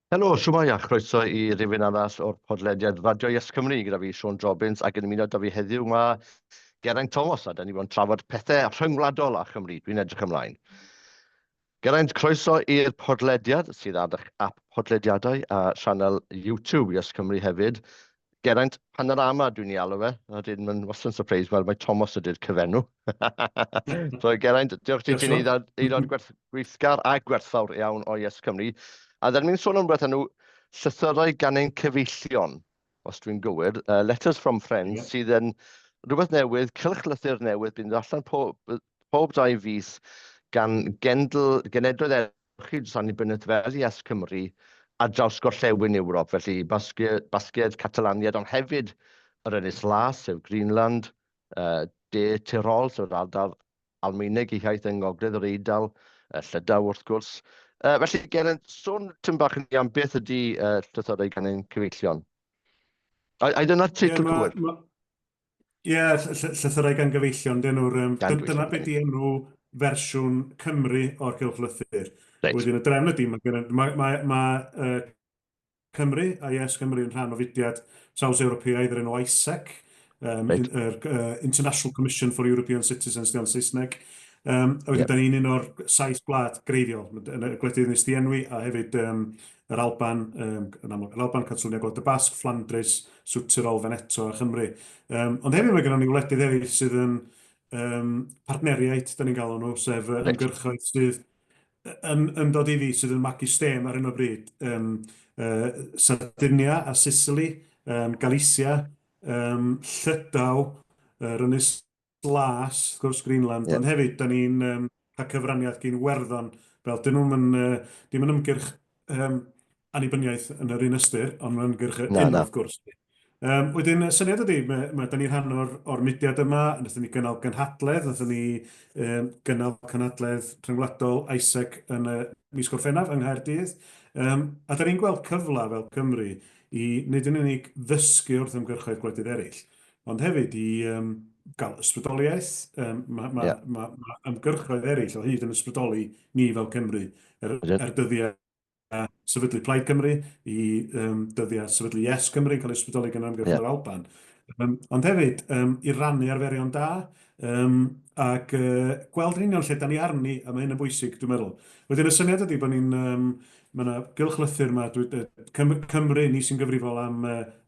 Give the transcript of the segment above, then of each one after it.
Helo, shwmae a chroeso i rifyn arall o'r podlediad Radio Yes Cymru gyda fi Siôn Jobbins ac yn ymuno 'da fi heddiw mae Geraint Thomas a 'da ni bod yn trafod pethau rhyngwladol a Chymru. Dwi'n edrych ymlaen. Geraint, croeso i'r podlediad sydd ar eich app podlediadau a sianel YouTube Yes Cymru hefyd. Geraint Panorama dwi'n ei alw fe, a dyn mae'n wastad yn surprise mae, mae Thomas ydy'r cyfenw. So Geraint, diolch ti, ti'n aelod, aelod gwerth, gweithgar a gwerthfawr iawn o Yes Cymru. A dyn ni'n sôn am rhywbeth enw llythyrau gan ein cyfeillion, os dwi'n gywir, Letters from Friends, yeah. sydd yn rhywbeth newydd, cylchlythyr newydd, bydd yn dod allan pob, pob 2 fis gan gendl, genedloedd chi dros annibyniaeth fel Yes Cymru ar draws gorllewin Ewrop, felly Basgiaid, Basgiaid, Catalaniaid, ond hefyd yr Ynys Las, sef Greenland, De Tyrol, sef yr ardal Almaeneg ei hiaith yng ngogledd yr Eidal, Llydaw wrth gwrs. Felly, Geraint, sôn tipyn bach i ni am beth ydy llythyrau gan ein cyfeillion. Ai dyna'r teitl cywir? Ie, llythyrau gan gyfeillion, dyn nhw'r... Um, dyna beth di enw fersiwn Cymru o'r cylchlythyr. Reit. Wedyn y drefn ydy, mae, mae, mae, mae Cymru a Yes Cymru yn rhan o fudiad traws Ewropeaidd yr enw ISEC, right. yr International Commission for European Citizens, di'n Saesneg. A wedyn, da ni'n un o'r saith gwlad greiddiol, yn y gwledydd nes di enwi, a hefyd yr Alban, yn amlwg yr Alban, Catalwnia, Gwlad y Basg, Fflandrys, Südtirol, Veneto a Chymru. Ond hefyd mae gennym ni wledydd eraill sydd yn partneriaid, da ni'n galw nhw, sef ymgyrchoedd sydd yn dod iddi, sydd yn magu stêm ar hyn o bryd. Sardinia a Sicily, Galicia, Llydaw, yr Ynys Las, wrth gwrs, Greenland, ond hefyd, da ni'n cael cyfraniad gin Werddon, fel dyn nhw'm yn, dim yn ymgyrch annibyniaeth yn yr un ystyr, ond mae'n ymgyrch enw, wrth gwrs. Wedyn, y syniad ydy, ma, da ni'n rhan o'r, or mudiad yma, wnaethon ni gynnal gynhadledd, wnaethon ni gynnal cynhadledd rhyngwladol ISEC yn y mis Gorffennaf yng Nghaerdydd, a da ni'n gweld cyfle fel Cymru i nid yn unig ddysgu wrth ymgyrchoedd gwledydd eraill, ond hefyd i gael ysbrydoliaeth. Mae ma, ma, ma ymgyrchoedd eraill o hyd yn ysbrydoli ni fel Cymru er dyddiau sefydlu Plaid Cymru, i dyddiau sefydlu Yes Cymru yn cael ei ysbrydoli gan ymgyrch yr Alban. Ond hefyd i rannu arferion da ac gweld yn union lle da ni arni, a mae hyn yn bwysig, dwi'n meddwl. Wedyn y syniad ydy bod ni'n Mae yna gylchlythyr yma, dwi, Cymru, ni sy'n gyfrifol am,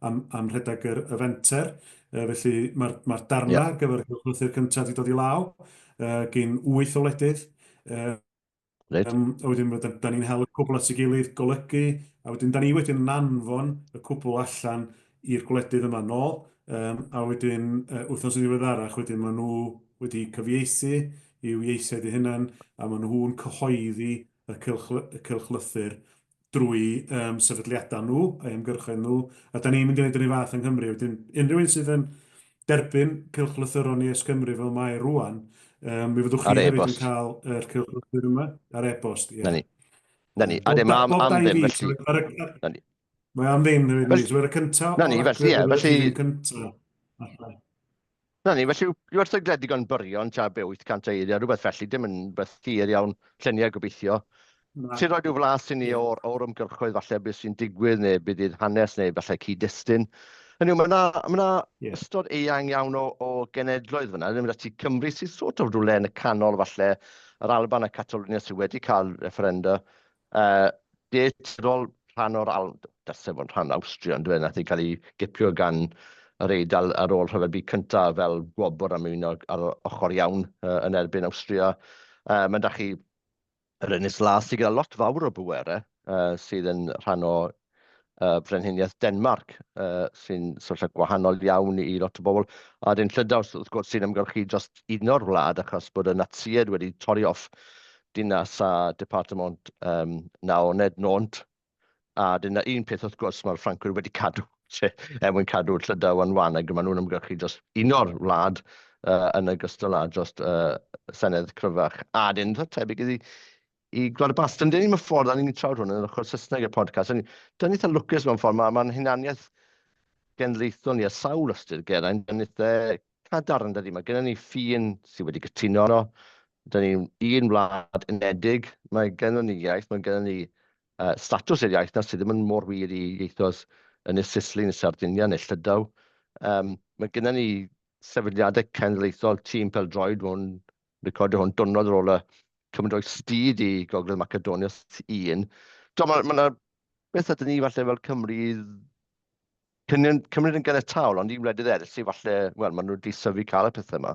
am, am rhedeg yr, y fenter, felly mae'r mae darnau ar gyfer y cylchlythyr cyntaf wedi dod i law, gyn wyth o wledydd. Reit. A wedyn da, da ni'n hel y cwbl at ei gilydd, golygu, a wedyn da ni wedyn yn anfon y cwbl allan i'r gwledydd yma nôl, a wedyn wythnos yn ddiweddarach wedyn maen nhw wedi cyfieithu i'w ieithoedd eu hunain, a maen nhw'n cyhoeddi y cylchlythyr drwy sefydliadau nhw, eu ymgyrchoedd nhw, a da ni'n mynd i wneud yr un fath yng Nghymru. Wedyn, unrhyw un sydd yn derbyn cylchlythyron Yes Cymru fel mae rwan, mi fyddwch chi hefyd yn cael yr cylchlythyr yma ar e-bost. Na ni. Na ni. A dim am, am ddim, felly. Na ni. Mae am ddim hefyd, ni. So, y cyntaf. Na ni, felly, ie. Felly... Cyntaf. Na ni, felly yw erthyglau digon byrion, tua be, 800 eiriau, rhywbeth felly, dim yn rhywbeth hir iawn, lluniau gobeithio. Na. Ti'n rhoi rhyw flas i ni o'r, or ymgyrchoedd falle beth sy'n digwydd neu beth yw'r hanes neu falle cyd-destun. Hynny yw, mae yna, mae yna ystod eang iawn o genedloedd fyna. Ddim ati Cymru sy'n sort of rhywle yn y canol falle, yr Alban a Catalonia sydd wedi cael referenda. De Tyrol, rhan o'r Al-, dylse fod yn rhan o Awstria, ond nath ei cael ei gipio gan yr Eidal ar ôl Rhyfel Byd Cyntaf fel gwobr am ymuno ar ochr iawn yn erbyn Awstria. Mae 'da chi yr Ynys Las sydd gyda lot fawr o bwerau, sydd yn rhan o Frenhiniaeth Denmarc, sy'n sefyllfa gwahanol iawn i lot o bobl. A wedyn Llydaw, wrth gwrs, sy'n ymgyrchu dros uno'r wlad achos bod y Natsïaid wedi torri off dinas a département Naoned, Nantes. A dyna un peth wrth gwrs mae'r Ffrancwyr wedi cadw, er mwyn cadw Llydaw yn wan, ac maen nhw'n ymgyrchu dros uno'r wlad yn ogystal â dros Senedd cryfach. A dyn, tebyg iddi i Gwlad y Basg. Dyna ni'n ffordd, a ni'n trafod hwn yn ochr Saesneg y podcast, dyn ni'n eitha lwcus mewn ffordd, mae'n hunaniaeth genedlaethol ni a sawl ystyr, Geraint, yn eitha cadarn, dydy. Mae gennym ni ffin sydd wedi cytuno arno. Dyn ni'n un wlad unedig, mae gennym ni iaith, mae gennym ni statws i'r iaith 'na sydd ddim yn mor wir i ieithoedd Ynys Sisli neu Sardinia neu Llydaw. Mae gennym ni sefydliadau cenedlaethol, tîm pêl-droed, mewn recordio hwn diwrnod ar ôl y cymryd o'i styd i Gogledd Macedonia un. Do, mae ma 'na beth ydyn ni falle fel Cymru cymryd, cymryd yn ganiataol, ond i wledydd eraill sydd falle, wel, maen nhw wedi syfu cael y pethau yma.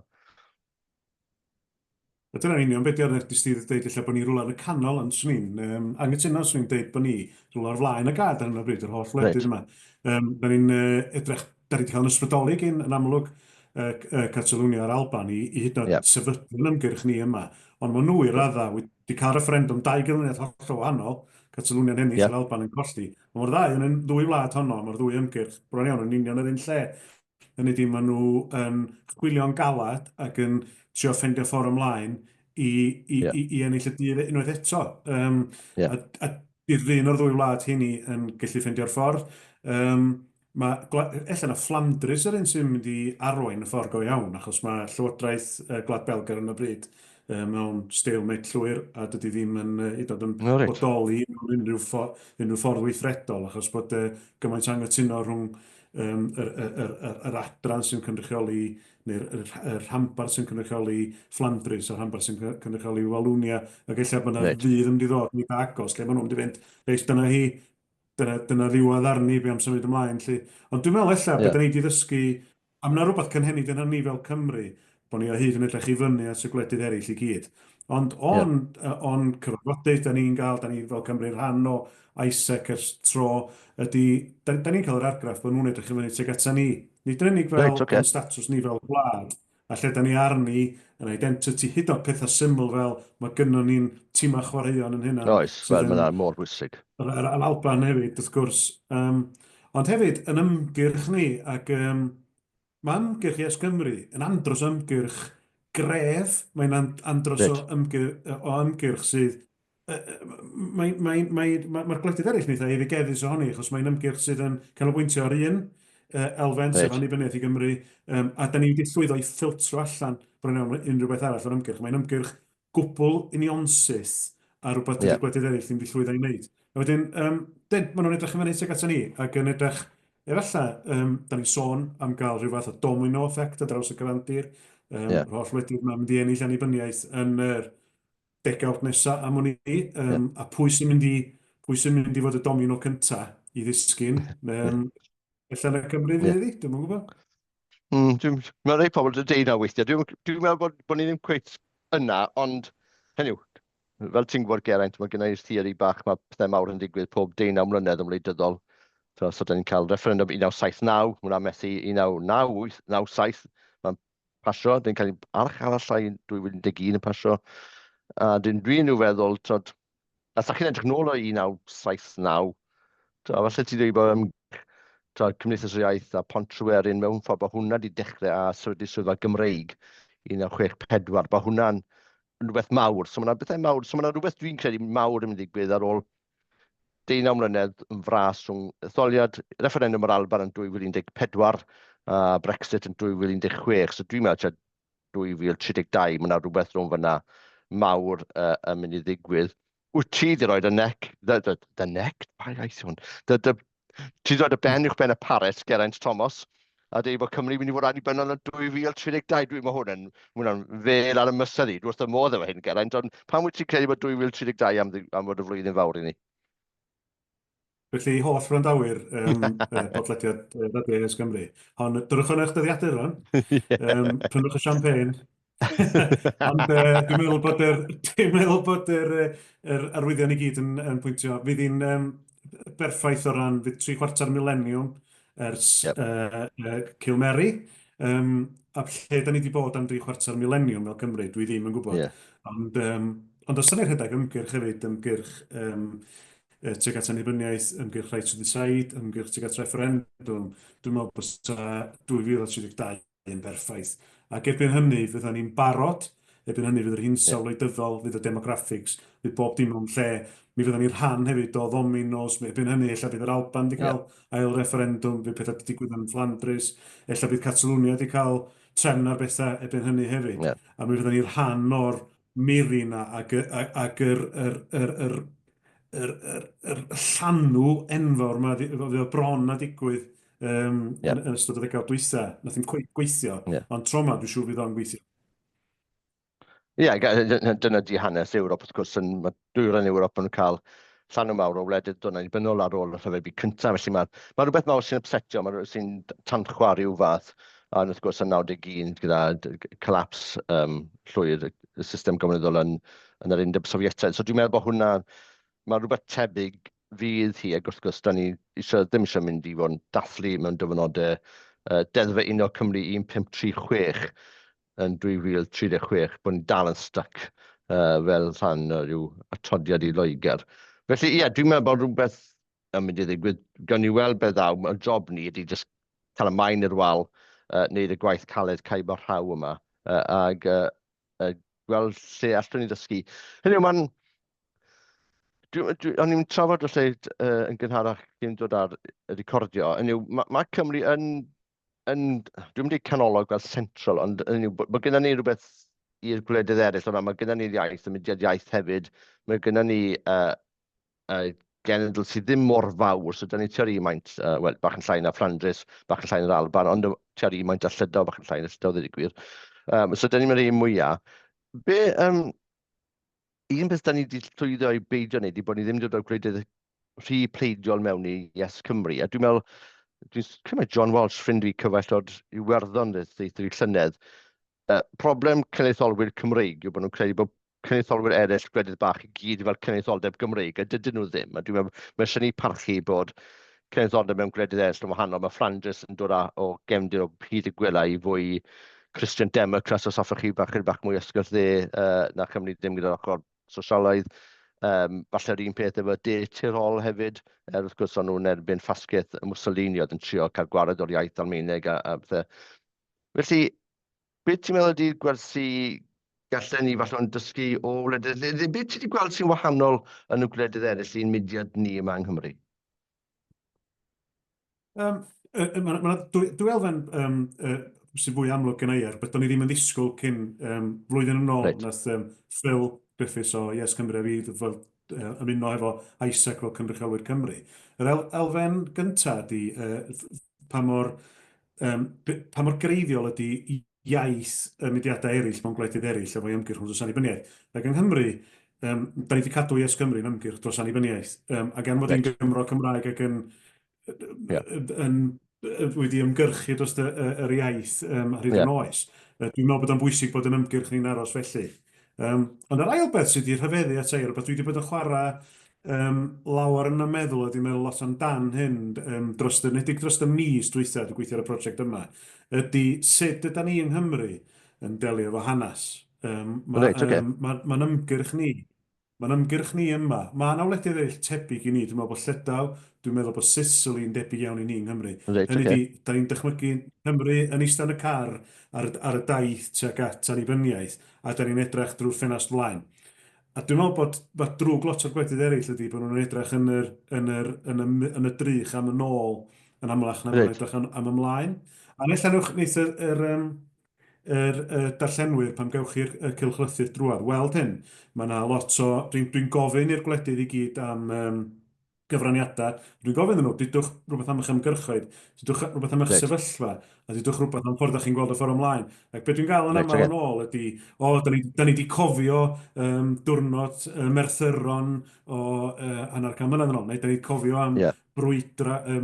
A dyna'n union beth di'r nes di dweud ella bod ni rhywle yn y canol, ond swn i'n anghytuno, swn i'n dweud bod ni rhywle ar flaen y gad ar hyn o bryd, yr holl wledydd yma. Da ni'n edrych, da ni wedi cael yn ysbrydoli gyn, yn amlwg, Catalwnia a'r Alban i hyd yn oed sefydlu'n ymgyrch ni yma. Ond maen nhw i raddau wedi cael refferendwm dau ganlyniad hollol wahanol, Catalwnia'n ennill a'r Alban yn colli. Ond mae'r ddau yn y ddwy wlad honno, mae'r ddwy ymgyrch bron iawn yn union yr un lle. Hynny ydi, maen nhw yn chwilio'n galed ac yn trio ffeindio ffordd ymlaen i ennill y dydd unwaith eto. A bydd un o'r ddwy wlad heini yn gallu ffeindio'r ffordd. Mae ella na Fflandrys yr un sy'n mynd i arwain y ffordd go iawn, achos mae Llywodraeth Gwlad Belg ar hyn o bryd mewn stalemate llwyr, a dydy ddim yn hyd yn oed yn bodoli mewn unrhyw, unrhyw ffordd weithredol, achos bod gymaint o anghytuno rhwng yr adran sy'n cynrychioli, neu'r yr rhanbarth sy'n cynrychioli Fflandrys a'r rhanbarth sy'n cynrychioli Walwnia, ac ella bod yna ddydd yn mynd i ddod yn eitha agos lle maen nhw'n mynd i fynd, reit, dyna hi, dyna ddiwedd arni, be am symud ymlaen, 'lly. Ond dwi'n meddwl ella be da ni 'di ddysgu, a ma' 'na rywbeth cynhenid yn ni fel Cymry, bod ni o hyd yn edrych i fyny at y gwledydd eraill i gyd. Ond o'n o'n cyfarfodydd da ni'n gael, da ni fel Cymru rhan o ISEC ers tro, ydy, da, da ni'n cael yr argraff bod nhw'n edrych i fyny tuag ata ni. Nid yn unig fel o'n statws ni fel gwlad, a lle da ni arni yn identity, hyd yn oed pethau syml fel mae gynnon ni'n timau chwaraeon yn hynna. Oes, wel, mae hynna mor bwysig. Yr Alban hefyd, wrth gwrs. Ond hefyd, yn ymgyrch ni, ac mae ymgyrch Yes Cymru yn andros o ymgyrch gref, mae'n andros o ymgyrch sydd mae, mae, mae, mae'r gwledydd eraill yn eitha eiddigeddus ohoni, achos mae'n ymgyrch sydd yn canolbwyntio ar un elfen, sef annibyniaeth i Gymru, a da ni wedi llwyddo i ffiltro allan bron iawn unrhyw beth arall o'r ymgyrch. Mae'n ymgyrch gwbl unionsyth a rhywbeth dydy'r gwledydd eraill ddim wedi llwyddo i wneud. A wedyn, dyn, maen nhw'n edrych yn fyny tuag ato ni, ac yn edrych, efallai, da ni'n sôn am gael rhyw fath o domino effect ar draws y cyfandir, yr holl wledydd ma'n mynd i ennill annibyniaeth yn yr degawd nesa am wn i, a pwy sy'n mynd i, pwy sy'n mynd i fod y domino cynta i ddisgyn? Ella na Cymru fydd hi, dwi'm yn gwybod. Mm, mae rhai pobl yn deud na weithiau. Dwi'n dwi meddwl bod ni ddim cweit yna, ond hynny yw, fel ti'n gwybod Geraint, mae gennau'r theori bach mae pethau mawr yn digwydd pob deunaw mlynedd yn wleidyddol. So da ni'n cael referendum 1979, hwnna methu 1998, 97, mae'n pasio, dyn cael arch arall ai 2011 yn pasio. A dyn dwi'n i'w feddwl, tod, a sa chi'n edrych nôl o 1979, tod, falle ti'n dweud bod tod, Cymdeithas yr Iaith a Pont Tryweryn mewn ffordd bod hwnna wedi dechrau a sefydlu swyddfa Gymreig 1964, bod hwnna'n rhywbeth mawr. So mae yna bethau mawr, so mae yna rhywbeth dwi'n credu mawr yn mynd i ddigwydd ar ôl deunaw mlynedd yn fras rhwng etholiad refferendwm yr Alban yn 2014 a Brexit yn 2016. So dwi'n meddwl tua 2032 mae yna rhywbeth rhwng fyna mawr yn mynd i ddigwydd. Wyt ti wedi rhoi dy neck, the neck, pa iaith yw hwn? Dy, Ti wedi rhoi dy ben uwch ben y paret, Geraint Thomas, a dweud bod Cymru mynd i fod annibynnol yn 2032. Dwi'n meddwl hwn yn, hwnna'n fel ar y mysedd i. Dwi wrth y modd efo hyn, Geraint, ond pam wyt ti'n credu bod 2032 am fod y flwyddyn fawr i ni? Felly, holl wrandawyr podlediad Radio AS Cymru, hon, dyrwch yn eich dyddiadur rwan. Prynwch y champagne. Ond dwi'n meddwl bod yr arwyddion i gyd yn pwyntio. Fydd hi'n berffaith o ran, fydd tri chwarter mileniwm ers Cilmeri. A lle da ni wedi bod am dri chwarter mileniwm fel Cymru, dwi ddim yn gwybod. Ond, ond os da ni'n rhedeg ymgyrch hefyd, ymgyrch tuag at annibyniaeth, ymgyrch Right to Decide, ymgyrch tuag at referendwm, dwi'n meddwl bysa 2032 yn berffaith. Ac erbyn hynny, fyddan ni'n barod, erbyn hynny fydd yr hinsawdd wleidyddol, fydd y demographics, fydd bob dim mewn lle. Mi fyddan ni'n rhan hefyd o ddominos, erbyn hynny ella bydd yr Alban wedi cael ail refferendwm, fydd pethau wedi digwydd yn Fflandrys, ella bydd Catalwnia wedi cael trefn ar bethau erbyn hynny hefyd. A mi fyddan ni'n rhan o'r miri 'na ac yr, yr, yr, yr, yr, yr, yr llanw enfawr 'ma fydd o bron a digwydd yn, yn ystod y ddegawd dwytha. Nath ddim cweit gweithio, ond tro 'ma dwi'n siŵr fydd o'n gweithio. Ie, yeah, dyna di hanes Ewrop, wrth gwrs, yn, mae dwyrain Ewrop yn cael llanw mawr o wledydd dod yn annibynnol ar ôl y rhyfel byd cyntaf, felly mae, mae rhywbeth mawr sy'n upsetio, mae rhywbeth sy'n tanchwa rhyw fath, a wrth gwrs yn 91 gyda collapse llwyr y system gomiwnyddol yn yr Undeb Sofietaidd. So dwi'n meddwl bod hwnna, mae rhywbeth tebyg fydd hi, ac wrth gwrs, da ni eisiau, ddim eisiau mynd i fod yn dathlu mewn dyfynodau Deddf Uno Cymru 1536 yn 2036, bod ni'n dal yn stuck fel rhan o ryw atodiad i Loegr. Felly, ie, dwi'n meddwl bod rhywbeth yn mynd i ddigwydd. Gawn ni weld beth ddaw. Mae job ni ydy jyst cael y maen i'r wal, wneud y gwaith caled caib a rhaw yma, ag gweld lle allwn ni ddysgu. Hynny yw, mae'n... O'n i'n trafod felly yn gynharach cyn dod ar y recordio. Hynny yw, mae Cymru yn yn, dwi'n mynd i canolog fel central, ond hynny yw, bod gennym ni rhywbeth i'r gwledydd eraill, ond mae gennym ni'r iaith, y mudiad iaith hefyd, mae gennym ni genedl sydd ddim mor fawr, so da ni tua'r un maint, wel, bach yn llai na Fflandrys, bach yn llai na'r Alban, ond tua'r un maint â Llydaw, bach yn llai na Llydaw, ddweud y gwir. So da ni'n yr un mwyaf. Be, un peth da ni wedi llwyddo i beidio wneud yw bod ni ddim wedi dod â gwleidydd rhy pleidiol mewn i Yes Cymru. A dwi'n meddwl, dwi'n credu mai John Walsh, ffrind fi cyfaill o'r Iwerddon, ddeutha fi llynedd, problem cenedlaetholwyr Cymreig yw bod nhw'n credu bod cenedlaetholwyr eraill gwledydd bach i gyd fel cenedlaetholdeb Gymreig, a dydyn nhw ddim. A dwi'n meddwl, mae eisiau ni parchu bod cenedlaetholdeb mewn gwledydd eraill yn wahanol. Mae Fflandrys yn dod â, o gefndir o hyd y gwela i fwy Christian Democrats, os hoffech chi, bach, bach mwy ysgol dde na Chymru ddim gyda'r ochr sosialaidd. Falle'r un peth efo De Tirol hefyd, er wrth gwrs o'n nhw'n erbyn ffasgaeth Mussolini oedd yn trio cael gwared o'r iaith Almaeneg a pethau. Felly, beth ti'n meddwl ydy'r gwersi gallen ni falle ond dysgu o wledydd? Beth ti wedi gweld sy'n wahanol yn y gwledydd eraill i'n mudiad ni yma yng Nghymru? Mae 'na dwy elfen sy'n fwy amlwg gen i ar beth o'n i ddim yn ddisgwyl cyn flwyddyn yn ôl. Nath Phil Griffiths o Yes Cymru a fi fel ymuno efo Isaac fel cynrychiolwyr Cymru. Yr elfen gyntaf ydy pa mor pa mor greiddiol ydy iaith y mudiadau eraill mewn gwledydd eraill efo'i ymgyrch nhw dros annibyniaeth. Ac yng Nghymru, da ni wedi cadw Yes Cymru yn ymgyrch dros annibyniaeth. Ac er mod i'n Gymro Cymraeg ac yn, yn, wedi ymgyrchu dros yr iaith ar hyd yn oes, dwi'n meddwl bod o'n bwysig bod yn ymgyrch ni'n aros felly. Ond yr ail beth sydd wedi rhyfeddu ata i, rhywbeth dwi wedi bod yn chwarae lawer yn y meddwl a wedi meddwl lot amdan hyn dros y, enwedig dros y mis dwytha, dwi'n gweithio ar y prosiect yma, ydy sut ydan ni yng Nghymru yn delio efo hanes. Mae Reit, ocê. ma, ymgyrch ni, mae'n ymgyrch ni yma. Mae yna wledydd eraill tebyg i ni. Dwi'n meddwl bod Llydaw, dwi'n meddwl bod Sicily yn debyg iawn i ni yng Nghymru. Hynny ydi, da ni'n dychmygu Nghymru yn eistedd yn y car ar y daith tuag at annibyniaeth, a da ni'n edrych drwy'r ffenast flaen. A dwi'n meddwl bod, bod drwg lot o'r gwledydd eraill ydy bod nhw'n edrych yn yr, yn yr, yn y, yn y drych am yn ôl yn amlach na nhw'n edrych am ymlaen. A neu newch, neith yr darllenwyr, pan gewch chi'r cylchlythyr drwadd, weld hyn. Mae yna lot o... Dwi'n gofyn i'r gwledydd i gyd am gyfraniadau. Dwi'n gofyn iddyn nhw, dudwch rhywbeth am eich ymgyrchoedd, dudwch rhywbeth am eich sefyllfa, a dudwch rhywbeth am ffordd ydych chi'n gweld y ffordd ymlaen. Ac beth dwi'n gael yn aml yn ôl ydy, o, da ni, da ni wedi cofio diwrnod merthyron o hanner can mlynedd yn ôl, neu da ni wedi cofio am brwydrau,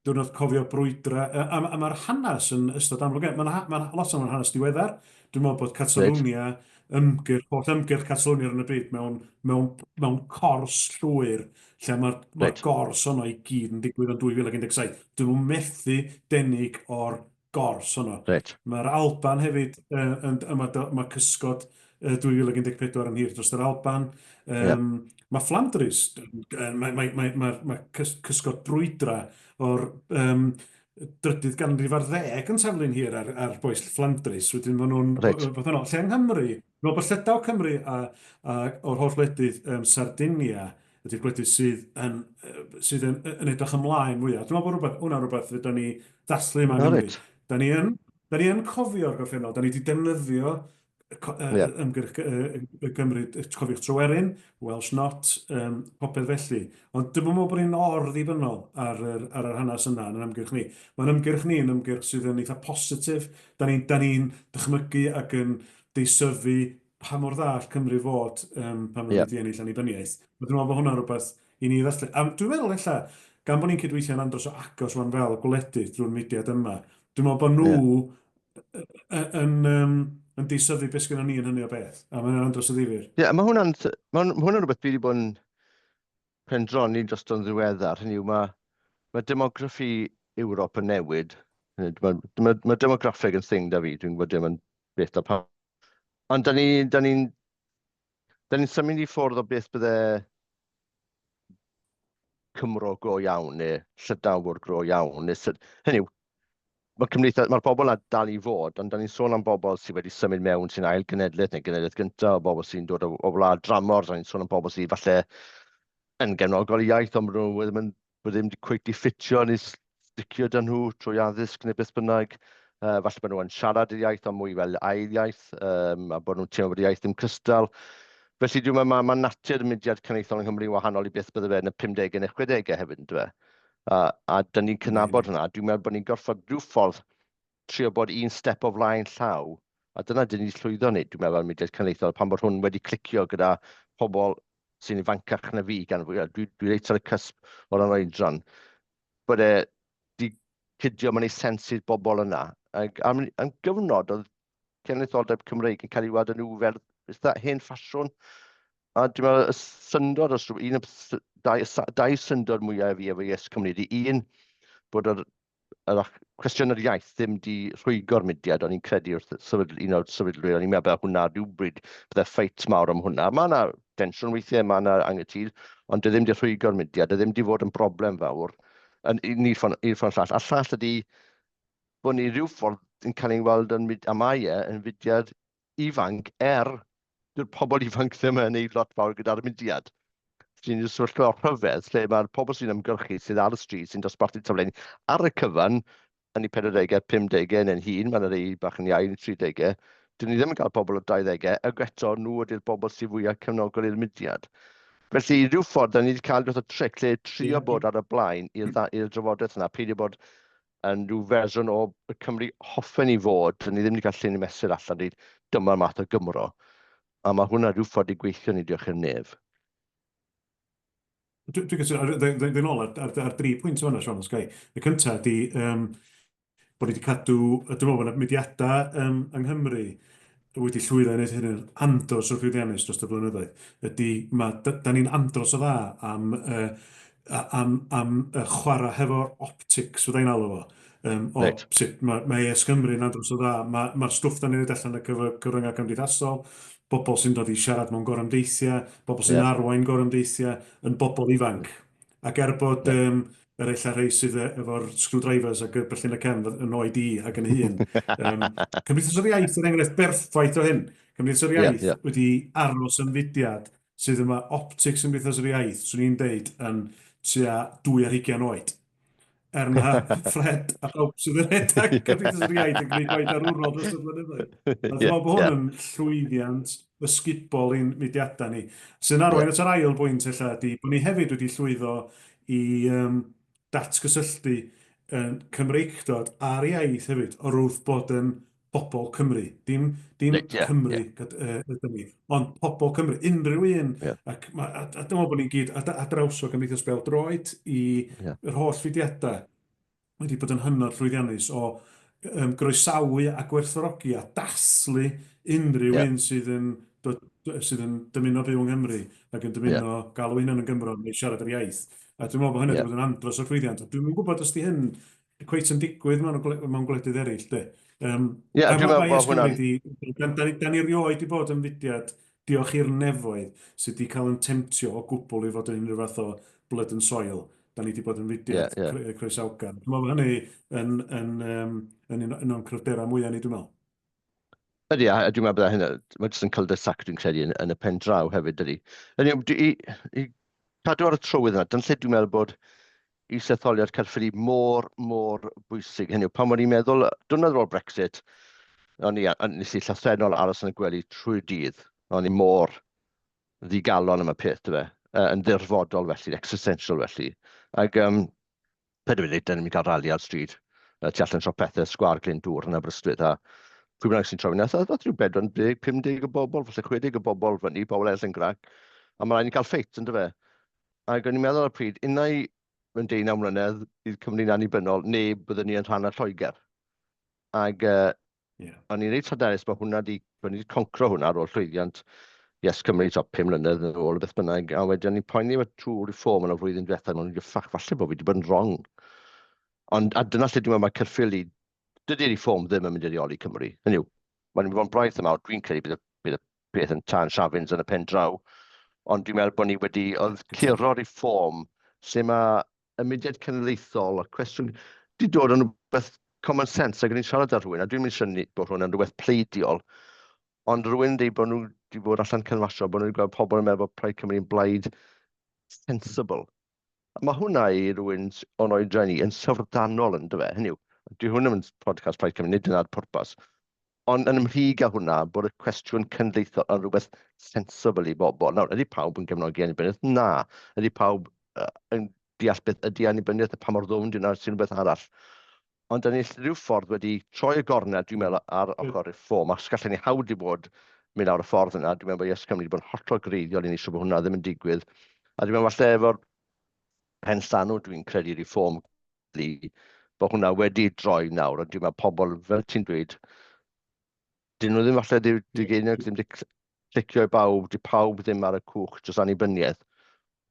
diwrnod cofio brwydrau, a mae'r hanes yn ystod amlwg. Mae'n ma lot o'n hanes diweddar. Dwi'n meddwl bod Catalwnia, ymgyrch, holl ymgyrch Catalwnia ar yn y bryd mewn cors llwyr, lle mae'r gors honno i gyd yn digwydd yn 2017. Dyn nhw'n methu denig o'r gors honno. Mae'r Alban hefyd, mae cysgod 2014 yn hir dros yr Alban. Mae Fflandrys, mae cysgod brwydrau o'r drydydd ganrif ar ddeg yn taflu'n hir ar bois Fflandrys. Wedyn maen nhw'n fath yno. Lle yng Nghymru, dwi'n meddwl bod Llydaw, Cymru a o'r holl wledydd Sardinia ydy'r gwledydd sydd yn edrych ymlaen fwyaf. Dwi'n meddwl bod rhywbeth, hwnna'n rhywbeth fedrwn ni ddathlu yma yng Nghymru. Da ni yn, da ni yn cofio'r gorffennol, da ni wedi defnyddio Yeah. Ymgyrch y Gymru, cofiwch Tryweryn, Welsh Not, popeth felly. Ond dwi'm yn meddwl bod ni'n or-ddibynnol ar yr, ar yr hanes yna yn yr ymgyrch ni. Mae'n ymgyrch ni yn ymgyrch sydd yn eitha positif. Da ni'n da ni dychmygu ac yn deisyfu pa mor dda all Cymru fod pan fyddwn ni wedi ennill annibyniaeth. A dwi'n meddwl bod hwnna'n rhywbeth i ni ddathlu. A dwi'n meddwl ella, gan bod ni'n cydweithio'n andros o agos rwan fel gwledydd drwy'r mudiad yma, dwi'n meddwl bod nhw yn, yn deisyfu beth sgynnon ni yn hynny o beth. A mae'n andros o ddifyr. Ie, yeah, mae hwnna'n ma hwnna'n rhywbeth dwi wedi bod yn pendroni drosto'n ddiweddar. Hynny yw, mae, mae demograffi Ewrop yn newid. Mae, mae, mae demograffeg yn thing da fi, dwi'n gwybod dim yn beth da pawb. Ond da ni'n da ni, da ni symud i ffwrdd o beth bydde Cymro go iawn neu Llydawr go iawn. Neu, hynny yw, mae cymdeithas, mae'r bobl yna dal i fod, ond da ni'n sôn am bobl sydd wedi symud mewn sy'n ail genedlaeth neu genedlaeth gyntaf, o bobl sy'n dod o, o wlad dramor, da ni'n sôn am bobl sydd falle yn gefnogol i iaith, ond maen nhw ddim yn bod ddim wedi cweit di ffitio neu sticio 'da nhw trwy addysg neu beth bynnag. Falle bod nhw yn siarad yr iaith ond mwy fel ail iaith, a bod nhw'n teimlo bod y iaith ddim cystal. Felly dwi'n meddwl mae, mae natur y mudiad cenedlaethol yng Nghymru yn wahanol i beth bydde fe yn y 50au neu 60au hefyd, yndyfe? A, a dyn ni'n cydnabod hwnna. Dwi'n meddwl bod ni'n gorfod rhyw ffordd trio bod un step o flaen llaw, a dyna dyn ni 'di llwyddo wneud, dwi'n meddwl, fel mudiad cenedlaethol, pan bod hwn wedi clicio gyda pobl sy'n ifancach na fi, gan fwyaf, dwi, dwi reit ar y cusp o ran oedran, bod e 'di cydio mewn i sens i'r bobl yna. Ac am, am gyfnod oedd cenedlaetholdeb Cymreig yn cael ei weld yn rhyw fel eitha hen ffasiwn. A dwi'n meddwl y syndod, os un o'r dau, dau syndod mwyaf i fi efo Yes Cymru ydy un, bod yr yr cwestiwn yr iaith ddim 'di rhwygo'r mudiad, o'n i'n credu wrth sefydlu, un o'r sefydlwyr, o'n i'n meddwl bod hwnna rhywbryd, bydde ffeit mawr am hwnna. Mae yna densiwn weithiau, mae yna anghytûn, ond dyw e ddim 'di rhwygo'r mudiad, dyw e ddim 'di fod yn broblem fawr yn un ffordd, un ffordd llall. A'r llall ydy bod ni rhyw ffordd yn cael ein weld yn, a mae e yn fudiad ifanc, er dyw'r pobl ifanc ddim yn neud lot fawr gyda'r mudiad. Sy'n sefyllfa rhyfedd lle mae'r pobl sy'n ymgyrchu, sydd ar y stryd, sy'n dosbarthu taflenni, ar y cyfan, yn eu 40au, 50au neu'n hŷn, mae yna rei bach yn iau yn 30au, dyn ni ddim yn cael pobl o 20au, ac eto nhw ydy'r bobl sydd fwyaf cefnogol i'r mudiad. Felly, rhyw ffordd, da ni wedi cael rhywbeth o tric lle trio bod ar y blaen i'r drafodaeth yna, peidio bod yn rhyw fersiwn o y Cymru hoffen ni fod, dyn ni ddim wedi cael llun i mesur allan, dweud dyma'r math o Gymro. A mae hwnna rhyw ffordd i gweithio ni, diolch i'r nef. Dwi'n dwi cytuno, ddyn ôl ar, ar, ar dri pwynt o'na, Sean, os gai. Y cyntaf ydy bod ni wedi cadw, dwi'n meddwl bod yna mudiadau yng Nghymru wedi llwyddo i wneud hyn yn andros o llwyddiannus dros y blynyddoedd, ydy ma', da ni'n andros o dda am, uh, am, am uh, chwarae hefo'r optics, fydda i'n alw fo. O right. sut mae, mae AS Cymru yn andros o dda, mae'r ma stwff da ni'n ei allan y cyfryngau cymdeithasol, bobl sy'n dod i siarad mewn gorymdeithiau, bobl sy'n yeah. arwain gorymdeithiau, yn bobl ifanc. Ac er bod yeah. yr ella rhei sydd efo'r screwdrivers ac y bellyn y cefn yn oed i ac yn hŷn. Cymdeithas yr Iaith yn enghraifft berffaith o hyn. Cymdeithas yr Iaith yeah, yeah. wedi aros yn fudiad sydd yma optics Cymdeithas yr Iaith, swn i'n deud, yn tua 22 oed. Er na Fred a pawb sydd yn rhedeg Cymdeithas yr Iaith yn gwneud gwaith arwrol dros y blynyddoedd. A dwi'n meddwl bod hwn yn llwyddiant ysgubol i'n mudiadau ni. Sy'n arwain at yr ail bwynt ella ydy bod ni hefyd wedi llwyddo i um, datgysylltu yn Cymreictod a'r iaith hefyd o wrth bod yn bobl Cymru. Dim, dim right, yeah, Cymru yeah. ydyn ni, ond pobl Cymru, unrhyw un. Yeah. Ac, ma, a, a dwi'n meddwl bod ni'n gyd, a, a draws o Gymdeithas Bêl-droed i yeah. yr holl fudiadau, wedi bod yn hynod llwyddiannus o groesawu a gwerthfawrogi a dathlu unrhyw yeah. un sydd yn, dod, sydd yn dymuno byw yng Nghymru ac yn dymuno yeah. galw hunan yn Gymro neu siarad yr iaith. A dwi'n meddwl bod hynny yeah. wedi bod yn andros o llwyddiant. A dwi'n gwybod os di hyn cweit yn digwydd mewn, mewn gwledydd eraill, de. Yeah, dwi'n meddwl bod hwnna'n... Da, da, da ni rioed wedi bod yn fudiad, diolch i'r nefoedd, sydd wedi cael yn temtio o gwbl i fod yn unrhyw fath o blood and soil. Da ni wedi bod yn fudiad yeah, yeah. croesawgar. Dwi'n meddwl bod hynny yn, yn, um, yn un, un o'n cryfderau mwyaf ni, dwi'n meddwl. Ydy, a dwi'n meddwl bod hynny, mae jyst yn cul-de-sac dwi'n credu yn, yn y pen draw hefyd, dydy. Hynny yw, i, i cadw ar y trywydd yna, dyna lle dwi'n meddwl bod isetholiad Caerffili mor, mor bwysig. Hynny yw, pan o'n i'n meddwl, diwrnod ar ôl Brexit, O'n i, nes i llythrennol aros yn y gwely trwy'r dydd. O'n i mor ddigalon am y peth, dyfe, yn ddirfodol felly, existential felly. Ac penderfynu, dyn ni'n cael rali ar stryd tu allan siop pethau, Sgwâr Glyndŵr yn Aberystwyth, a pwy bynnag sy'n troi fyny, ath rhyw 40, 50 o bobl, falle 60 o bobl fyny, pobl eraill yn grac, a mae rhaid ni cael ffeit, yn dyfe? Ac o'n i'n meddwl ar y pryd, unai mewn 19 mlynedd bydd Cymru'n annibynnol, neu byddwn ni yn rhan o Lloegr. Ac o'n i'n reit hyderus bod hwnna 'di, bod ni 'di concro hwnna ar ôl llwyddiant Yes Cymru, top 5 mlynedd yn ôl, beth bynnag, a wedyn o'n i'n poeni efo trwy reform yn y flwyddyn diwethaf, o'n i'n ffach, falle bod fi wedi bod yn wrong. Ond, a dyna lle dwi'n meddwl mae Caerffili, dydy reform ddim yn mynd i reoli Cymru. Hynny yw, mae'n mynd i fod yn braidd yma, dwi'n credu bydd y peth yn tân siafins yn y pen draw, ond dwi'n meddwl bod ni wedi, oedd curo reform, lle mae y mudiad cenedlaethol a'r cwestiwn 'di dod yn rhywbeth common sense ac o'n i'n siarad â rhywun a dwi'n mynd synnu bod hwn yn rhywbeth pleidiol ond rhywun yn dweud bod nhw wedi bod allan canfasio bod nhw wedi gweld pobl yn meddwl bod Plaid Cymru yn blaid sensible. A mae hwnna i rhywun o'n oedran i yn syfrdanol yn dyfe, hynny yw, dwi hwn yn podcast Plaid Cymru, nid dyna'r pwrpas. Ond yn ymhlyg â hwnna, bod y cwestiwn cenedlaethol yn rhywbeth sensible i bobl. Nawr, ydy pawb yn gefnogi annibyniaeth? Na. Ydy pawb yn deall beth ydy annibyniaeth a pa mor ddwfn 'di hwnna sy'n rhywbeth arall. Ond dan ni rhyw ffordd wedi troi y gornel, dwi'n meddwl, ar ochr Reform, achos gallen ni hawdd i bod mynd lawr y ffordd yna. Dwi'n meddwl bod Yes Cymru wedi bod yn hollol greiddiol i ni eisiau bod hwnna ddim yn digwydd. A dwi'n meddwl falle efo'r pen llanw, dwi'n credu Reform bod hwnna wedi droi nawr, ond dwi'n meddwl pobl, fel ti'n dweud, dyn nhw ddim falle di, di geiniog ddim di clicio i bawb, di pawb ddim ar y cwch dros annibyniaeth,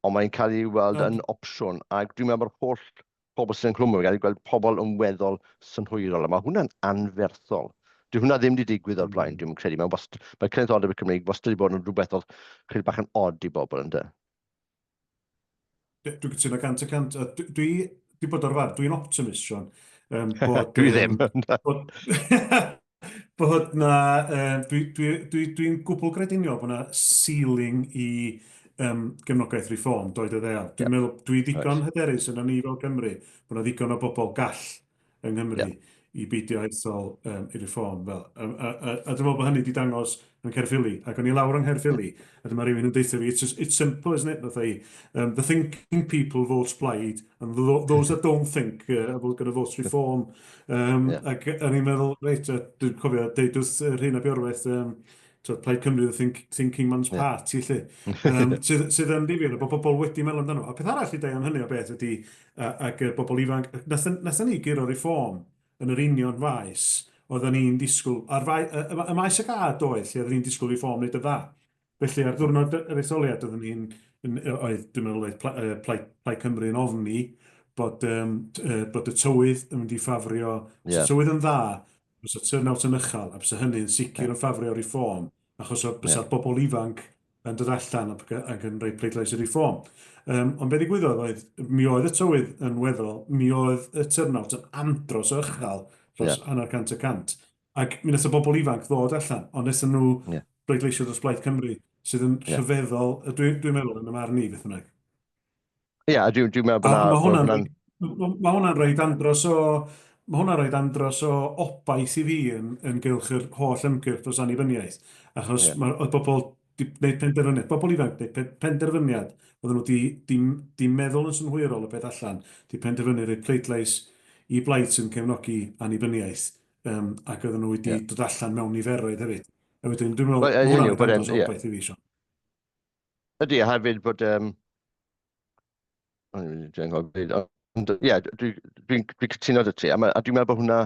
ond mae'n cael ei weld yn opsiwn, ac dwi'n meddwl bod holl pobl sy'n ynghlwm yn cael ei gweld pobl yn weddol synhwyrol, a mae hwnna'n anferthol. Dwi hwnna ddim wedi digwydd o'r blaen, dwi'n credu. Mae'n wast, mae cenedlaetholdeb y Cymreig wastad wedi bod yn rhywbeth oedd chydig bach yn od i bobl, ynddo? Dwi'n cytuno 100%. Dwi wedi bod o'r farn, dwi'n optimist, Sean. Bod, dwi ddim. Bod na, dwi'n dwi, dwi, dwi gwbl grediniol bod na ceiling i gefnogaeth Reform, doed y ddeal. Dwi'n meddwl, dwi ddigon hyderus yna ni fel Cymru, bod na ddigon o bobl gall yng Nghymru i beidio ethol i Reform fel. A, a, a, a dwi'n meddwl bod hynny wedi dangos yn Caerffili. Ac o'n i lawr yng Nghaerffili, a dyma rhywun yn deutha fi, it's simple, isn't it? Fatha i, the thinking people vote Plaid, and those that don't think are going to vote Reform. Ac o'n i'n meddwl, reit, dwi'n cofio deud wrth Rhun ap Iorwerth, Plaid Cymru, the thinking man's party, lle. Sydd yn ddifyr, bod pobl wedi meddwl amdano. A peth arall i dweud am hynny o beth ydy, ac y bobl ifanc, nathon ni guro Reform yn yr union faes oedden ni'n disgwyl, ar fai, y, y, y maes y gad oedd lle oedden ni'n disgwyl Reform wneud y dda. Felly ar ddiwrnod yr etholiad oedden ni'n, oedd, dwi'n meddwl oedd Plaid, Plaid Cymru yn ofni bod y tywydd yn mynd i ffafrio, yeah. tywydd yn dda, bysa turnout yn uchel, a bysa hynny'n sicr yn ffafrio Reform, achos bysa'r bobl ifanc yn dod allan ac, ac yn rhoi pleidlais i Reform. Ond be ddigwyddodd oedd, mi oedd y tywydd yn weddol, mi oedd y turnout yn andros o uchel, dros 0.5%. Ac mi wnaeth y bobl ifanc ddod allan, ond wnaethon nhw bleidleisio dros Blaid Cymru, sydd yn rhyfeddol, dwi'n dwi meddwl yn y marn i, beth bynnag. Ie, yeah, dwi'n dwi meddwl bod hwnna'n... Mae hwnna'n rhoi andros o... Mae hwnna'n rhoi andros o obaith i fi yn gylch yr holl ymgyrch dros annibyniaeth. Achos mae, oedd bobl di gwneud penderfyniad, bobl ifanc gwneud penderfyniad, oedden nhw di, di, di meddwl yn synhwyrol y peth allan, di penderfynu rhoi pleidlais i blaid sy'n cefnogi annibyniaeth, ac oedden nhw wedi dod allan mewn niferoedd hefyd. A wedyn, dwi'n meddwl, mae hwnna'n rhoi andros o obaith i fi, Sean. Ydy, a hefyd bod... Dwi'n anghofio, ond ie, dwi'n dwi, dwi cytuno 'da ti, a, a dwi'n meddwl bod hwnna,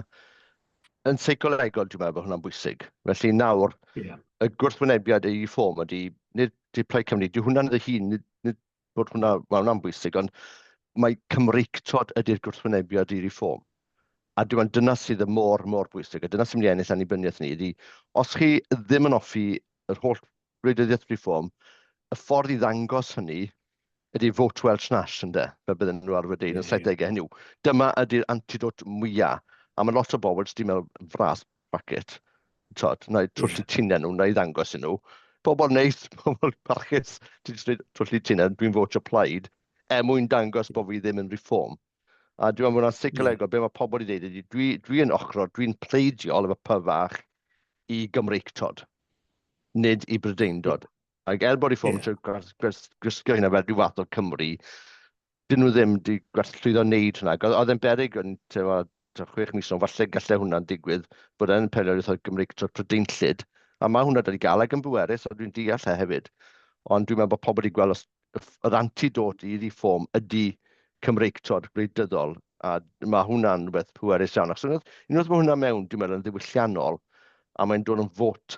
yn seicolegol, dwi'n meddwl bod hwnna'n bwysig. Felly nawr, y gwrthwynebiad i Reform ydy, nid di Plaid Cymru, di hwnna'n ei hun, nid bod hwnna, mae hwnna'n bwysig, ond mae Cymreictod ydy'r gwrthwynebiad i Reform. A dwi'n meddwl dyna sydd y mor, mor bwysig, a dyna sy'n mynd i ennill annibyniaeth ni, ydy, os chi ddim yn offi yr holl gwleidyddiaeth Reform, y ffordd i ddangos hynny ydy vote Welsh Nash, ynde, fel bydden nhw arfer deud yn y 70au. Hynny yw, dyma ydy'r antidote mwyaf. A mae lot o bobl jyst 'di meddwl, fras, fuck it. Tod, na i twllu tinau nhw, na i ddangos i nhw. Pobl neis, pobl parchus, ti jyst dweud twllu tinau, dwi'n votio Plaid, er mwyn dangos bod fi ddim yn Reform. A dwi'n meddwl bod hwnna'n seicolegol, be mae pobl wedi dweud ydy, dwi yn ochrog, dwi'n pleidiol efo P fach. i Gymreictod, nid i Brydeindod. Ac er bod Reform yn trio gwisgo hynna fel rhyw fath o Cymru, dyn nhw ddim wedi gallu llwyddo wneud hwnna. Ac oedd e'n beryg yn tua 6 mis nôl, falle gallai hwnna'n digwydd, bod e'n apelio wrth Gymreictod Prydeinllyd, a mae hwnna wedi gael ac yn bwerus, a dwi'n deall e hefyd. Ond dwi'n meddwl bod pobl wedi gweld os yr antidote i Reform ydy Cymreictod gwleidyddol, a mae hwnna'n rhywbeth pwerus iawn. Achos unwaith, unwaith mae hwnna mewn, dwi'n meddwl, yn ddiwylliannol, a mae'n dod yn fot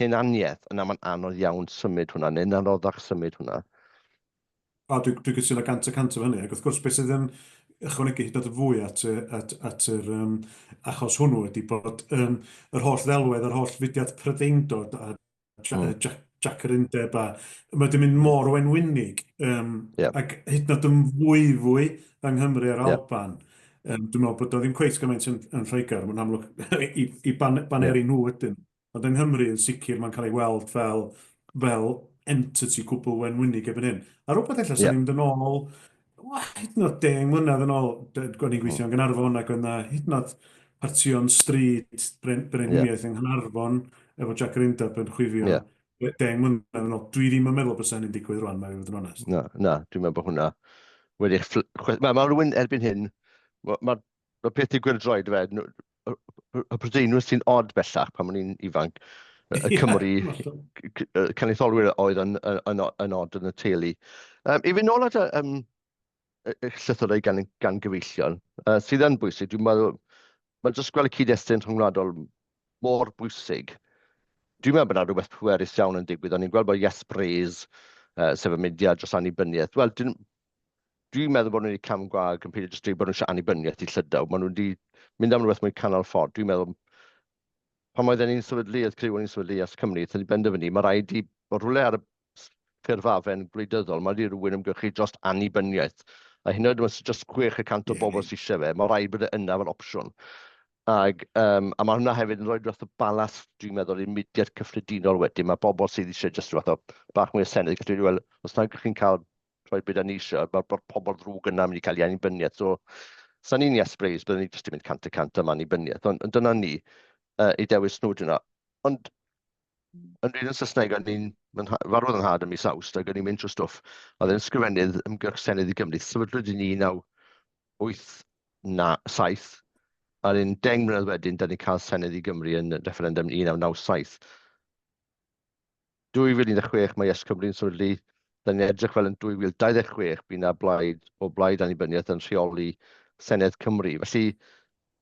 hunaniaeth, yna mae'n anodd iawn symud hwnna, neu'n anoddach symud hwnna. O, dwi cytuno 100% efo hynny. Ac wrth gwrs, beth sydd yn ychwanegu hyd yn oed yn fwy at, at, at yr achos hwnnw ydy bod yr holl ddelwedd, yr holl fudiad Prydeindod a Jack, Jack yr Undeb a mae wedi mynd mor wenwynig ac hyd yn oed yn fwyfwy yng Nghymru a'r Alban. Dwi'n meddwl bod o ddim cweit gymaint yn Lloegr, mae'n amlwg i baneri nhw ydyn. Ond yng Nghymru yn sicr mae'n cael ei weld fel entity cwbl wenwynig erbyn hyn. A rhywbeth ella sy'n mynd yn ôl, hyd yn oed 10 mlynedd yn ôl, o'n i'n gweithio yn Gaernarfon ac oedd yna hyd yn oed partïon stryd brenhiniaeth yng Nghaernarfon efo Jac yr Undeb yn chwifio 10 mlynedd yn ôl. Dwi ddim yn meddwl bod hynny'n digwydd rwan, mae'n i fod yn onest. Na, na, dwi'n meddwl bod hwnna wedi... Mae ma rhywun erbyn hyn, mae'r ma, ma peth i gwyrdroi, fe, y Prydeinwyr sy'n od bellach pan o'n i'n ifanc, y Cymry, cenedlaetholwyr oedd yn od yn y teulu. I fynd nôl at y llythyrau gan gyfeillion, sydd yn bwysig, dwi'n meddwl, mae jyst gweld y cyd-destun rhyngwladol mor bwysig. Dwi'n meddwl bod yna rhywbeth pwerus iawn yn digwydd. O'n i'n gweld bod Yes Breeze, sef y mudiad dros annibyniaeth, wel, dwi'n meddwl bod nhw wedi cam gwag yn peidio jyst dweud bod nhw eisiau annibyniaeth i Llydaw. Maen nhw wedi mynd am rhywbeth mwy canol ffordd. Dwi'n meddwl, pan oedden ni'n sefydlu, oedd criw o'n i'n sefydlu Yes Cymru, wnaethon ni benderfynu, mae rhaid i bod rhywle ar y ffurfafen gwleidyddol, mae rhaid i rhywun ymgyrchu dros annibyniaeth. A hyn oed os jyst 6% o bobl sydd eisiau fe, mae rhaid bod e yna fel opsiwn. Ag, a mae hwnna hefyd yn rhoi rhywbeth o balas, dwi'n meddwl, i'r mudiad cyffredinol wedyn. Mae bobl sydd eisiau jyst rhywbeth o bach mwy o senedd, gallu dweud, wel, os nag ydych chi'n cael rhoi beth ni eisiau, mae'r ma pobl ddrwg yna mynd i cael ei annibyniaeth. So, sa'n ni'n Yes Breeze, byddwn ni jyst yn mynd 100% am annibyniaeth. Ond dyna ni, i dewis nhw dyna. Ond yn rhan yn Saesneg, o'n i'n, farwodd yn nhad ym mis Awst, ac o'n i'n mynd trwy stwff. Oedd e'n ysgrifennydd ymgyrch Senedd i Gymru, sefydlwyd yn 1987, a'r un 10 mlynedd wedyn, da ni'n cael Senedd i Gymru yn referendum 1997. 2016 mae Yes Cymru'n sefydlu, da ni'n edrych fel yn 2026 bydd yna blaid o blaid annibyniaeth yn rheoli Senedd Cymru. Felly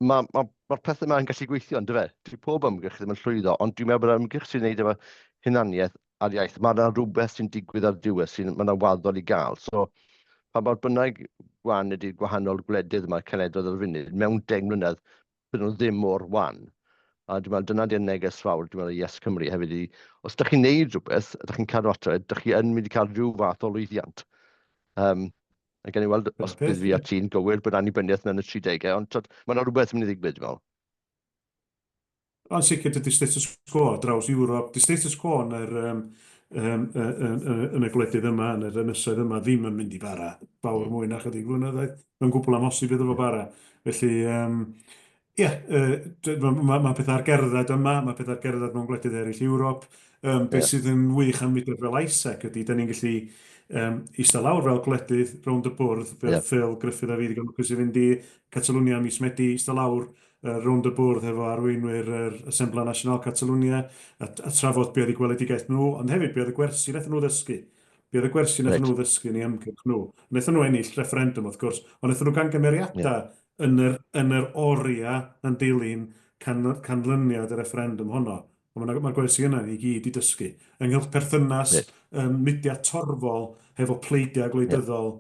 mae'r ma, ma pethau yma'n gallu gweithio, yn dyfe? Dydy pob ymgyrch ddim yn llwyddo, ond dwi'n meddwl bod yr ymgyrch sy'n gwneud efo hunaniaeth a'r iaith, mae yna rhywbeth sy'n digwydd ar diwedd, sy'n, mae yna waddol i gael. So, pa mor bynnag gwan ydy'r gwahanol gwledydd yma, cenedloedd ar y funud, mewn 10 mlynedd, bydden nhw ddim mor wan. A dwi'n meddwl dyna di'r neges fawr, dwi'n meddwl, i Yes Cymru hefyd, i, os ydych chi'n neud rhywbeth, ydych chi'n cadw ato e, ydych chi yn mynd i cael rhyw fath o lwyddiant. A gen i weld os bydd fi a ti'n gywir bod annibyniaeth yn y 30au, ond twyd, mae yna rhywbeth yn mynd i ddigwydd, dwi'n meddwl. Ond sicr dydy status quo draws Ewrop, di status quo yn yr, yn y gwledydd yma, yn yr ynysoedd yma, ddim yn mynd i bara fawr mwy na chydig flynyddoedd. Mae'n gwbl amhosib iddo fo bara. Felly, ie, mae ma pethau ar gerdded yma, mae pethau ar gerdded mewn gwledydd eraill Ewrop. Beth sydd yn wych am mudiad fel AIESEC ydy, da ni'n gallu eistedd lawr fel gwledydd rownd y bwrdd, fel Phil, Gruffydd a fi, ddigon lwcus i fynd i Catalwnia mis Medi, eistedd lawr rownd y bwrdd hefo arweinwyr yr Assemblea Nacional Catalunya a trafod be oedd eu gweledigaeth nhw, ond hefyd be oedd y gwersi wnaethon nhw ddysgu. Be oedd y gwersi wnaethon nhw ddysgu yn eu ymgyrch nhw. Wnaethon nhw ennill referendum wrth gwrs, ond wnaethon nhw gangymeriadau yn yr oriau yn dilyn canlyniad y referendum honno. Ond mae'r ma gwersi yna i gyd i dysgu. Ynghylch perthynas mudiad torfol hefo pleidiau gwleidyddol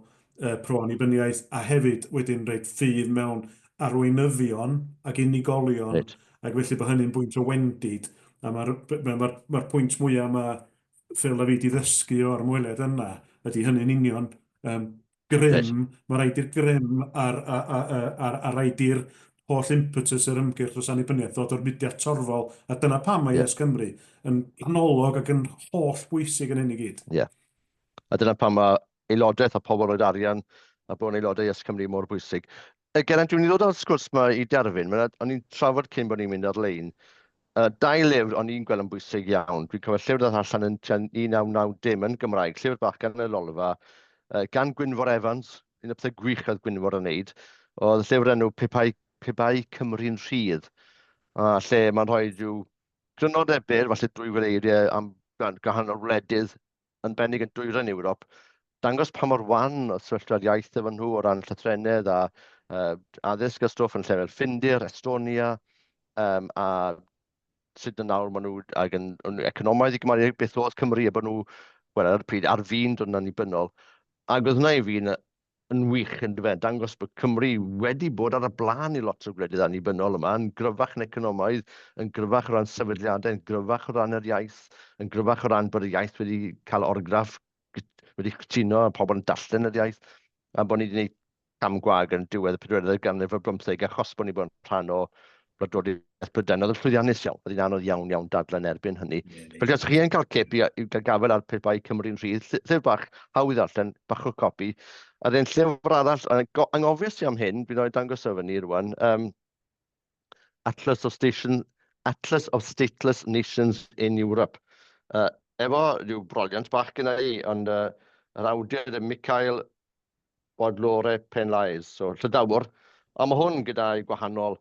pro-annibyniaeth a hefyd wedyn rhoid ffydd mewn arweinyddion ac unigolion ac felly bod hynny'n bwynt o wendid a mae'r ma, ma, ma pwynt mwyaf mae Phil a fi di ddysgu o'r ymweliad yna ydy hynny'n union grym, mae rhaid i'r grym a'r rhaid i'r holl impetus yr ymgyrch dros annibyniaeth ddod o'r mudiad torfol, a dyna pam mae Yes Cymru yn ganolog ac yn holl bwysig yn hyn i gyd. Ie. Yeah. A dyna pam mae aelodaeth a pobl roed arian a bod yn aelodau Yes Cymru mor bwysig. Geraint, dwi'n mynd i ddod â'r sgwrs yma i derfyn. O'n i'n trafod cyn bod ni'n mynd ar-lein. Dau lyfr o'n i'n gweld yn bwysig iawn. Dwi'n cofio llyfr ddaeth allan yn tua 1990 yn Gymraeg, llyfr bach gan y Lolfa, gan Gwynfor Evans, un o'r pethau gwych oedd Gwynfor yn wneud, oedd llyfr enw Pe Bai, Pe Bai Cymru'n Rhydd, a lle mae'n rhoi rhyw grynodeb byr, falle 2,000 eiriau am gwahanol wledydd yn bennig yn dwyrain Ewrop, dangos pa mor wan oedd sefyllfa'r iaith efo nhw o ran llythrennedd a addysg a stwff yn llefydd Ffindir, Estonia, um, a sut yn nawr maen nhw ag yn, yn economaidd i gymharu beth oedd Cymru a bod nhw, wel ar y pryd, ar fin dod yn annibynnol. Ac oedd hwnna i fi yn, yn wych yn dyfe, dangos bod Cymru wedi bod ar y blaen i lot o gwledydd annibynnol yma, yn gryfach yn economaidd, yn gryfach o ran sefydliadau, yn gryfach o ran yr iaith, yn gryfach o ran bod y iaith wedi cael orgraff, wedi cytuno a pobl yn darllen yr iaith, a bod ni wedi gwneud cam gwag yn diwedd y pedwerydd ganrif ar bymtheg achos bod ni bod yn rhan o wladwriaeth Brydain. Oedd yn llwyddiannus iawn, oedd hi'n anodd iawn iawn dadlau yn erbyn hynny. Felly os chi yn cael cip i, i gael gafael ar pe bai Cymru'n rhydd, llyfr bach hawdd i ddarllen, bach o copi. A dden llyfr arall, anghofio i am hyn, fi'n rhoi dangos o fyny rwan, Atlas of Station, Atlas of Stateless Nations in Europe. Efo rhyw broliant bach gyda i, ond yr awdur y Mikhail Bodlore Penlaes, so Llydawr. A mae hwn gyda'i gwahanol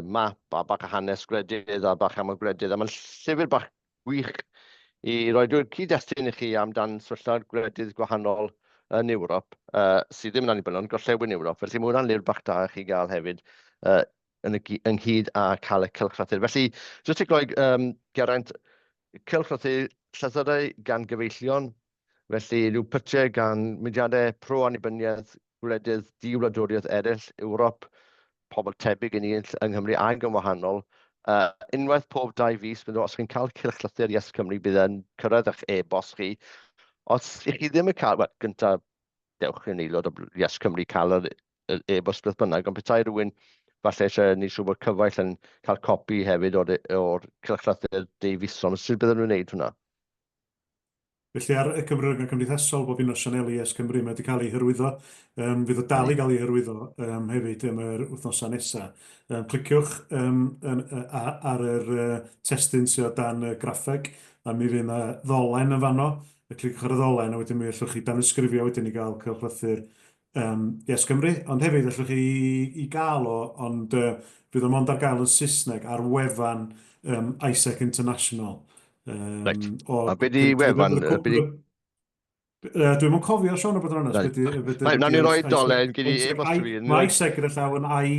map a bach o hanes gwledydd a bach am y gwledydd. A mae'n llyfr bach gwych i roi drwy'r cyd-destun i chi amdan sefyllfa'r gwledydd gwahanol yn Ewrop, sydd ddim yn annibynnol, yn gorllewin Ewrop. Felly mae hwnna'n lyfr bach da i chi gael hefyd yn y, ynghyd â cael y cylchlythyr. Felly, jyst i gloi, Geraint, cylchlythyr, llythyrau gan gyfeillion, Felly, rhyw pytiau gan mudiadau pro-annibyniaeth, gwledydd di-wladwriaeth eraill, Ewrop, pobl tebyg i ni yng Nghymru ac yn wahanol. Unwaith pob 2 fis, bydd os chi'n cael cylchlythyr Yes Cymru, bydd e'n cyrraedd eich e-bost chi. Os ych chi ddim yn cael, wel, gyntaf, dewch yn aelod o Yes Cymru cael yr e-bost beth bynnag, ond petai rhywun falle eisiau ni siŵr bod cyfaill yn cael copi hefyd o'r, or cylchlythyr deufisol, sut bydden nhw'n gwneud hwnna? Felly ar y cyfryngau cymdeithasol, bob un o'r sianeli Yes Cymru, mae wedi cael ei hyrwyddo. Um, fydd o dal i gael ei hyrwyddo um, hefyd am yr wythnosau nesaf. Um, cliciwch um, yn, ar yr uh, testun sydd o dan y graffeg, a mi fydd yna ddolen yn fanno. Cliciwch ar y ddolen, a wedyn mi allwch chi danysgrifio wedyn i gael cylchlythyr um, Yes Cymru, ond hefyd allwch chi i gael o, ond uh, fydd o mond ar gael yn Saesneg ar wefan um, ISEC International. Um, right. O, a be di wefan? Be di... Dwi'n mwyn cofio, Sean, o bod yn onest. Right, nawn ni roi dolen, gyd i e-bost fi. Mae ISEC gyda llaw yn I,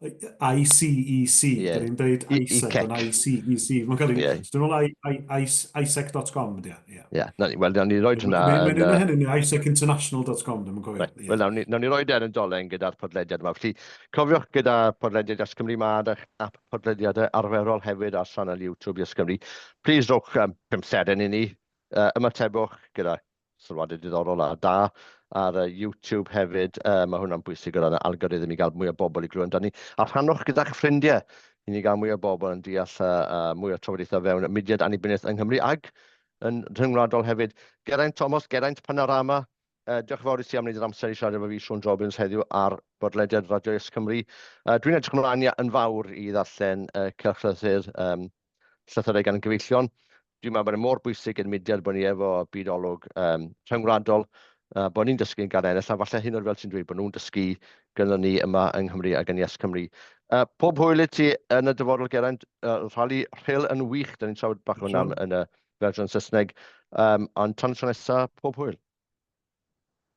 ICEC. Yeah. Dyn ni'n dweud ISEC, ond ICEC. Mae'n cael ei... Dwi'n meddwl ISEC.com, ydy. Ie, yeah, wel, nawn ni roi hwnna... Mae'n un hynny, neu ISECinternational.com, dwi'n cofio. Right. Wel, nawn ni roi e'n yn dolen gyda'r podlediad yma. Felly, cofiwch gyda podlediad Yes Cymru, mae ar eich app podlediadau arferol hefyd ar sianel YouTube Yes Cymru. Please rowch 5 seren i ni. Ymatebwch gyda sylwadau diddorol a da ar YouTube hefyd. Mae hwnna'n bwysig o ran y algorithm i gael mwy o bobl i glywed amdani. A rhannwch gyda'ch ffrindiau i ni gael mwy o bobl yn deall mwy o trafodaethau fewn y mudiad annibyniaeth yng Nghymru ac yn rhyngwladol hefyd. Geraint Thomas, Geraint Panorama, diolch yn fawr i ti am wneud yr amser i siarad efo fi, Siôn Jobbins, heddiw ar bodlediad Radio Yes Cymru. Dwi'n edrych ymlaen yn fawr i ddarllen cylchlythyr llythyrau gan gyfeillion. Dwi'n meddwl bod e mor bwysig i'r mudiad bod ni efo byd olwg rhyngwladol, bod ni'n dysgu gan eraill, a falle hyn oed fel ti'n dweud, bod nhw'n dysgu gynnon ni yma yng Nghymru ac yn Yes Cymru. Pob hwyl i ti yn y dyfodol, Geraint. Rhali Rhyl yn wych, da ni'n trafod bach o hwnna yn y fersiwn Saesneg. Ond tan y tro nesaf, pob hwyl.